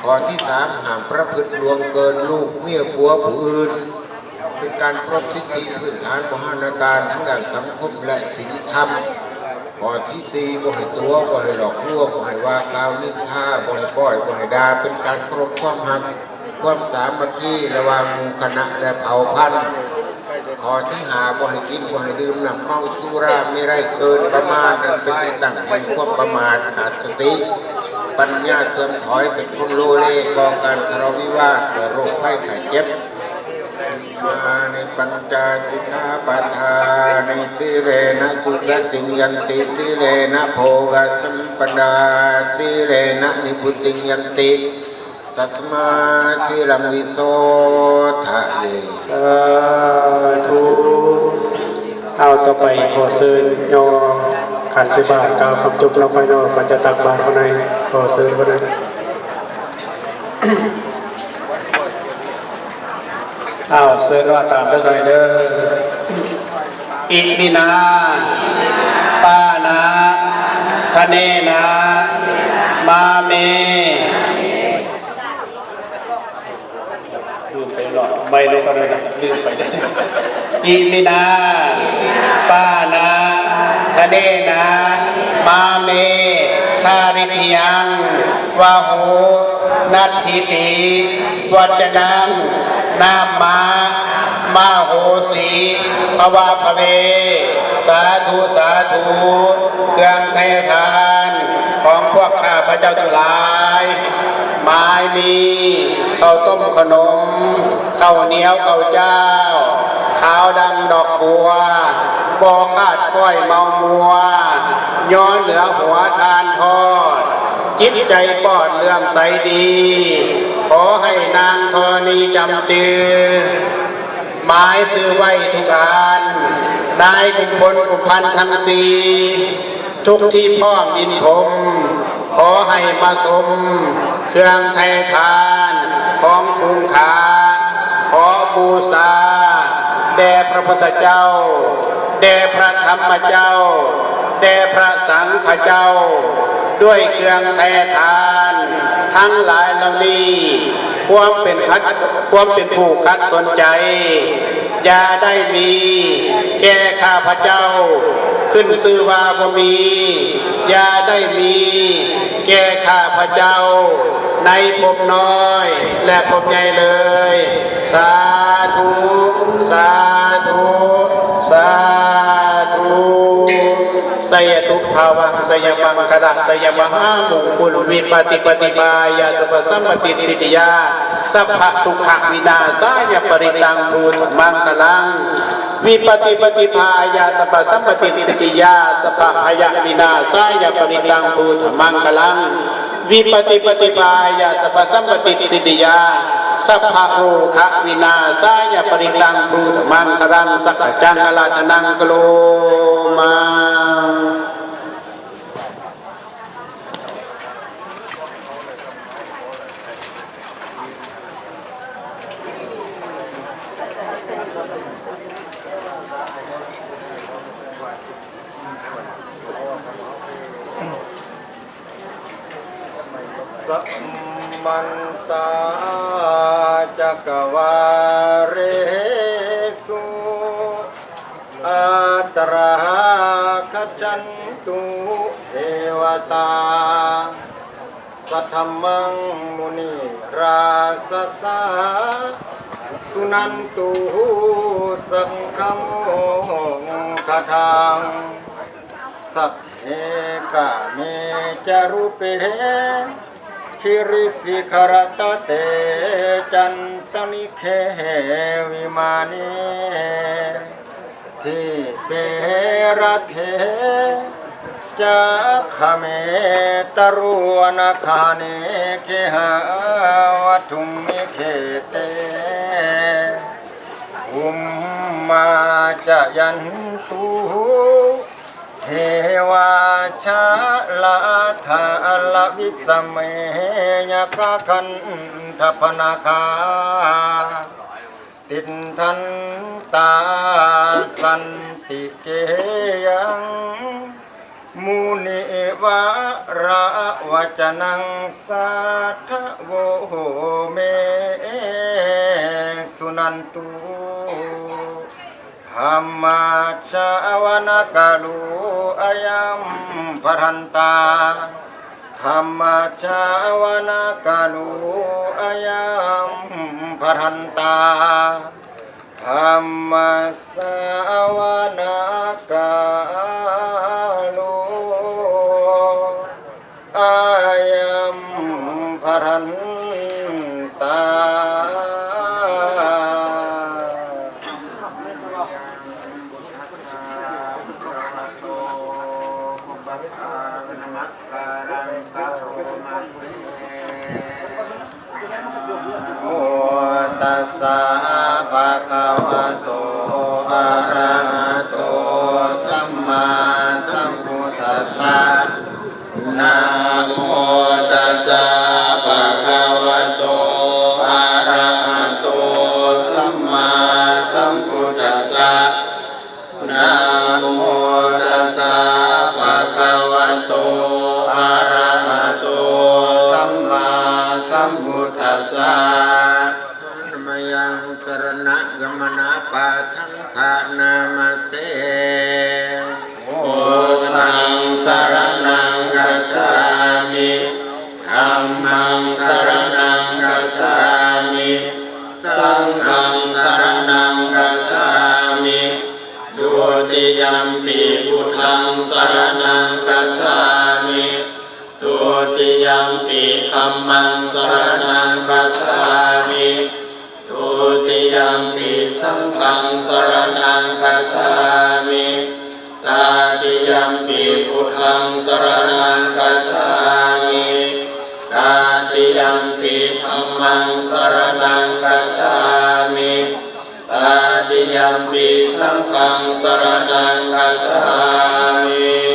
ຂໍ້ທີສາມ ຫ້າມປະພຶດລ່ວງເກີນລູກເມຍຜົວຜູ້ອື່ນ ເປັນການເຄົາລົບສິດທິພື້ນຖານບູຮານາການທາງດ້ານສັງຄົມ ແລະ ສິນທຳ. ຂໍ້ທີສີ່ ບໍ່ໃຫ້ຕົວະ ບໍ່ໃຫ້ຫຼອກລວງ ບໍ່ໃຫ້ວ່າກ່າວນິນທາ ບໍ່ໃຫ້ປ້ອຍ ບໍ່ໃຫ້ດ່າ ເປັນການເຄົາລົບຄວາມຮັກ ຄວາມສາມັກຄີລະຫວ່າງໝູ່ຄະນະ ແລະ ເຜົ່າພັນ. ຂໍ້ທີຫ້າ ບໍ່ໃຫ້ກິນ ບໍ່ໃຫ້ດື່ມນ້ຳເມົາສຸລາເມໄຣເກີນປະມານ ອັນເປັນທີ່ຕັ້ງແຫ່ງຄວາມປະໝາດ ຂາດສະຕິປັນຍາເສື່ອມຖອຍ ເປັນຄົນໂລເລ ກໍ່ການທະເລາະວິວາດ ແລະ ໂລກໄພໄຂ້ເຈັບ. ມານິ ປັນຈະສິກຂາປະທານິ ສີເລນະສຸຂະສິງ ຍັນຕິ ສີເລນະໂພກະສັມປະດາ ສີເລນະນິບພຸຕິງ ຍັນຕິ ຕັດສະມາ ສີລັງ ວິໂສທະເຍ. ສາທຸ. ເອົາ ຕໍ່ໄປຂໍເຊີນຍໍຂັນໃສ່ບາດ ກ່າວຄຳຈົບເນາະ ຂ້ອຍເນາະ ກ່ອນຈະຕັກບາດຂ້າງໃນ ຂໍເຊີນຂ້າງໃນ. ອ້າວ ເຊີນວ່າຕາມເດີ ຂ້າງໃນເດີ. ອິມິນາ ປານາ ຄະເນນາ ມາເມ ລືມໄປເນາະ ໄປເນາະ ຂ້າງໃນນະ ລືມໄປເດີ. ອິມິນາ ປານາ ຄະເນນາ ມາເມ ທາລິທິຍັງ ວາໂຫ ນັດຖິຕິ ວັດຈະນັງ ນາມະ ມະໂຫສີ ພະວາພະເວ. ສາທຸ ສາທຸ. ເຄື່ອງໄຖ່ທານຂອງພວກຂ້າພະເຈົ້າທັງຫຼາຍ ໝາຍມີ ເຂົ້າຕົ້ມ ເຂົ້າໜົມ ເຂົ້າໜຽວ ເຂົ້າຈ້າວ ຂາວດັ່ງດອກບົວ ບໍ່ຂາດຄ້ອຍເມົາມົວ ຍໍເໜືອຫົວທານທອດ ຈິດໃຈປອດເຫຼື້ອມໃສດີ ຂໍໃຫ້ນາງທໍນີຈຳຈື່ ໝາຍຊື່ໄວ້ທຸກອັນ ນາຍກຸມພົນກຸມພັນທັງສີ່ ທຸກທີ່ພ້ອມອິນພົມ ຂໍໃຫ້ມາຊົມເຄື່ອງໄຖ່ທານຂອງຝູງຂ້າ ຂໍບູຊາແດ່ພະພຸດທະເຈົ້າ ແດ່ພະທຳມະເຈົ້າ ແດ່ພະສັງຄະເຈົ້າ ດ້ວຍເຄື່ອງໄຖ່ທານທັງຫຼາຍເຫຼົ່ານີ້ ຄວາມເປັນຂັດ ຄວາມເປັນຜູ້ຂັດສົນໃຈ ຢ່າໄດ້ມີແກ່ຂ້າພະເຈົ້າ ຂຶ້ນຊື່ວ່າບໍ່ມີ ຢ່າໄດ້ມີແກ່ຂ້າພະເຈົ້າ ໃນພົບນ້ອຍ ແລະ ພົບໃຫຍ່ເລີຍ. ສາທຸ ສາທຸ ສາທຸ. ໄຊຍະຕຸພາວັງ ໄຊຍະມັງຄະລະ ໄຊຍະມະຫາມຸງຄຸນ ວິປະຕິປະຕິພາຍາ ສັບພະສຳປະຕິສິດທິຍາ ສັບພະທຸກຂະວິນາສາຍະ ປະລິດຕັງພຸດທະມັງຄະລັງ ວິປະຕິປະຕິພາຍາ ສັບພະສຳປະຕິສິດທິຍາ ສັບພະໄພຍະວິນາສາຍະ ປະລິດຕັງພຸດທະມັງຄະລັງ ວິປະຕິປະຕິພາຍາ ສັບພະສຳປະຕິສິດທິຍາ ສັບພະໂລຄະວິນາສາຍະ ປະລິດຕັງພຸດທະມັງຄະລັງ ສັກກະຈັງອາລາທະນັງ ກະໂລມາ. ສະ ມັນຕາ ຈັກກະວາເລສຸ ອາຕຣາ ຄັດສັນຕຸ ເທວະຕາ ສັດທຳມັງ ມຸນີ ຣາຊະສາ ສຸນັນຕຸ ສັງຄະໂມ ຄະທັງ ສັບເພ ກາເມ ຈະຣູເປ ກິຣິສິຂະຣະຕະເຕ ຈັນຕະລິເຂ ວິມານີ ທີເປ ຣະເທ ຈັກຂະເມ ຕະລຸ ອະນາຄາເນ ເຄຫາ ວັດຖຸມມິເຂເຕ ພູມມາ ຈະຍັນຕຸ ເທວາ ຊາລາທາ ລະວິສະເມ ຍັກຂະຄັນທະພະນາຄາ ຕິດທັນຕາ ສັນຕິເກຍັງ ມຸນິວະຣະວະຈະນັງ ສາທະໂວ ເມ ສຸນັນຕຸ ທຳມະສະວະນະກາໂລ ອາຍັມພະທັນຕາ ທຳມະສະວະນະກາໂລ ອາຍັມພະທັນຕາ ທຳມະສະວະນະກາໂລ ອາຍັມພະທັນຕາ ໂມຕັດສະ ພະຄະວະໂຕ ອະຣະຫະໂຕ ສຳມາສຳພຸດທັດສະ ນະໂມຕັດສະ ພະຄະວະໂຕ ອະຣະຫະໂຕ ສຳມາສຳພຸດທັດສະ ນະໂມຕັດສະ ພະຄະວະໂຕ ອະຣະຫະໂຕ ສຳມາສຳພຸດທັດສະ ມະຍັງສະຣະນະກຳມະນະປະທັງພະນາມາເສ ພຸດທັງສະຣະນັງກັດສາມິ ທຳມັງສະຣະນັງກັດສາມິ ສັງຄັງສະຣະນັງກັດສາມິ ທຸຕິຍຳປິ ພຸດທັງສະຣະນັງກັດສາມິ ທຸຕິຍຳປິ ທຳມັງສະຣະນັງກັດສາມິ ທຸຕິຍຳປິ ສັງຄັງສະຣະນັງກັດສາມິ ຕະຕິຍຳປິ ພຸດທັງສະຣະນັງກັດສາມິ ຕະຕິຍຳປິ ທຳມັງສະຣະນັງກັດສາມິ ຕະຕິຍຳປິ ສັງຄັງສະຣະນັງກັດສາມິ